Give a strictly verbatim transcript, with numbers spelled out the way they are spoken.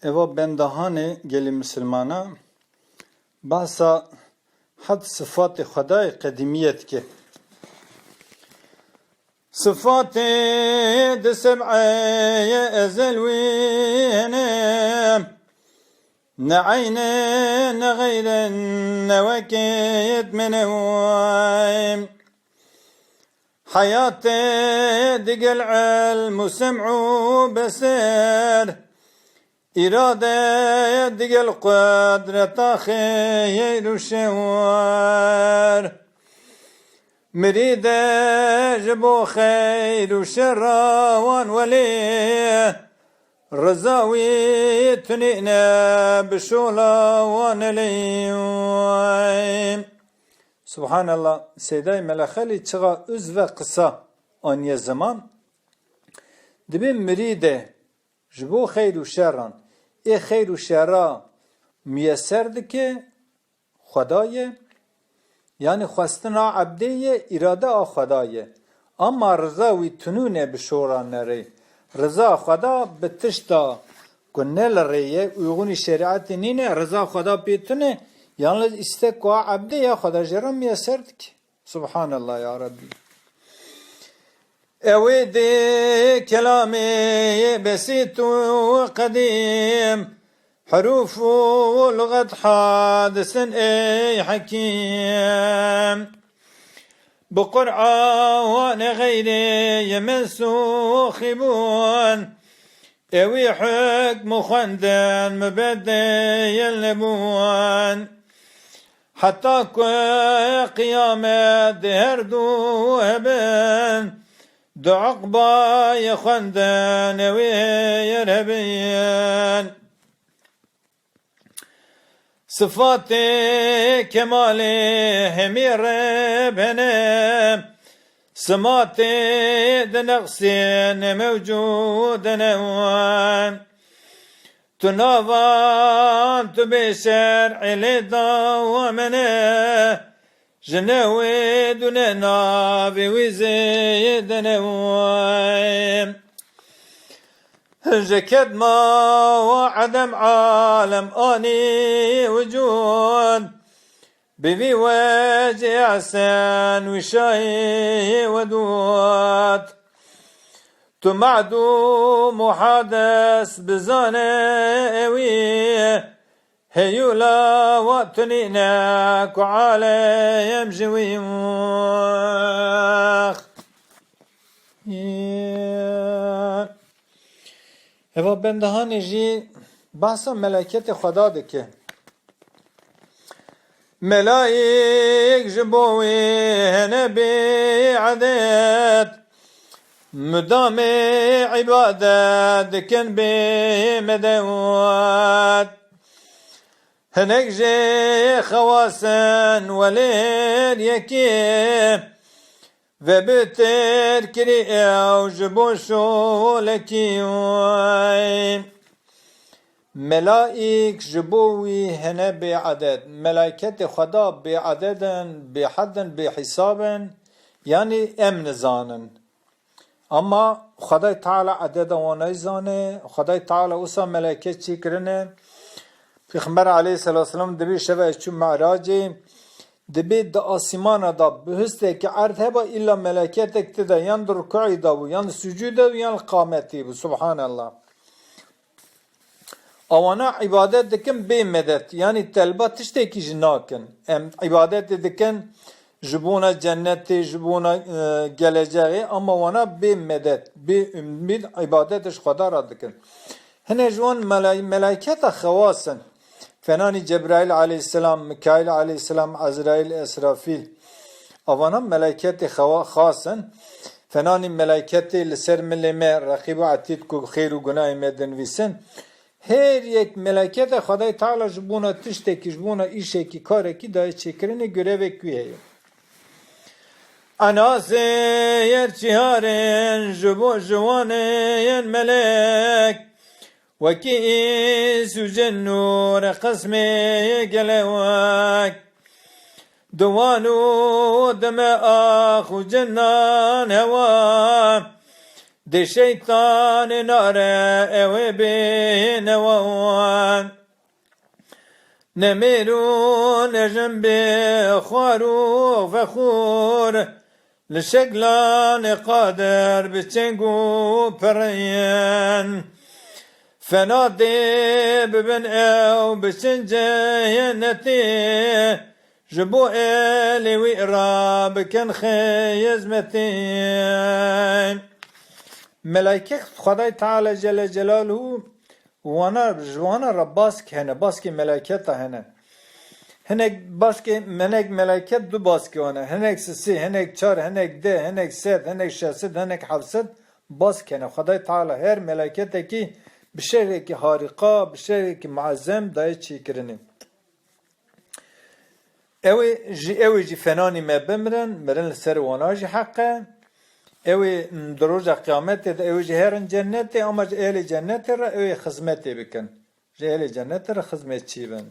Eva bendahanê gelî misilmana behsa heft sifatê Xwedayê qedîmiyê dike. Sifatê di seb'eyê ezel wî hene, ne eyne ne xeyre ne wekê di me ne way. Heyatê digel ilm û sem'û beser, îrade digel qudreta xeyr û şer. Mirîde ji bo xeyr û şerra wan welê, riza wî tunîne bi şola wan elê. Subhanallah, Seydayê Mela Xelî çiqa uz ve qisa aniye ziman. Dibê mirîde ji bo xeyr û şerran, ê xeyr û şerra miyeser dike Xweda ye, yanî xwestina ebdê ye, îrade a Xweda ye. Ama riza wî tunûne bi şora nerê. Riza Xweda bi tişta ku ne li rê ye, uygunî şerîetê nîne, riza Xweda pê tune, yalnız îstek ku a ebdê ya Xweda jê re miyeser dike. Subhanallah ya Rabbi. Ew ê dê kelamê besît û qedîm, herûf û luxet hadis in ey hekîm. Bi Qur'anê xeyrê ye mensûxî bûn, ewî hukm û xwendin mubedel nebûn. Heta ku qiyamet her du hebin, di uqbayê xwendin ewê yer hebin. Sifatê kemalê hemî Reb hene, simatê di neqsê ne mewcûd ne. Tu navan tu bêşer elê dawamene, ji newê dune navê wî zêdene. Ji kedma wa edem alem anî wicûd, bi vî wecê esen wî şahê wedûd. Tu ma'dûm û hades bizane ewî, heyûla wa tunîne ku alem ji wî. Eva bendehanê jî behsa meleketê Xweda dike. Melayîk ji bo wî hene bê edet, mudamê îbadet dikin bê medet. Hinek jê xewas in welê her yekê, ve bi têrkirî ew ji bo şolekî. Melaîk ji bo wî hene bêedet. Melaîketê Xweda bêedet in, bêhed in, bêhîsab in. Yanî em nizanin. Ama Xwedayê Teala ededa wan nayzane. Xwedayê Teala wisa melaîket çêkirine. Pêxember aleyhisselatu vesselam dibê şeva ez çûm Mi'racê, dibê di asîmana da bihustekî erd heba, îlla melaîketek tida yan di rukûî da bû, yan di sucûdê bû, yan li qametê bû. Subhanallah. Ewana îbadet dikin bê medet, yanî telba tiştekî jî nakin. Em îbadetê dikin ji bona cennetê, ji bona, e, geleceğê, ama wana bê medet, bê umîd îbadet ji Xweda re dikin. Hinek ji wan melay-, melayketa xewas in. Fenanî Cebraîl aleyhisselam, Mikaîl aleyhisselam, Ezraîl, Esrafîl. Avana melayketê xewa-, xas in. Fenanî melayketê li ser milê me, Reqîb û Etîd ku xêr û gunahê me dinivîsin. Her yek melekete Xwedayê Teala ji bona tiştekî, ji bona îşekî, karekî daye çêkirinê, görevek wî heye. Enasê yer çiharên ji bo ji wan ên melek, wekî îns û cin nûr qismê gelewek. Di wan û di me ax û cinan hewa, Lê şeytanê nare ew ê bêne wan. Ne mêr û ne jin bê xwar û vexwar. Li şeklanê qadir bi çeng û pirên. Fena tê bibin ew biçin cehennetê. Ji bo êlê wî re bikin xizmetê. Melayke Xwedayê Teala Celle Celaluhu wana, ji wana re bask hene, baskê melaketa hene. Hinek baskê, hinek meleket du baskê wana. Hinek sisê, hinek çar, hinek deh, hinek sed, hinek şeşsed, hinek hevsed bask hene. Xwedayê Teala her melaketekî bi şeklekî harîka, bi şeklekî muezzem daye çêkirinê. Ew ê jî, ew ê jî fenanî me bimirin, mirin li ser wana jî heq e. Ew ê di roja qiyametê de ew ê jî herin cennetê, ama ji êlê cennetê re ew ê xizmetê bikin. Ji êlê cennetê re xizmetçî bin.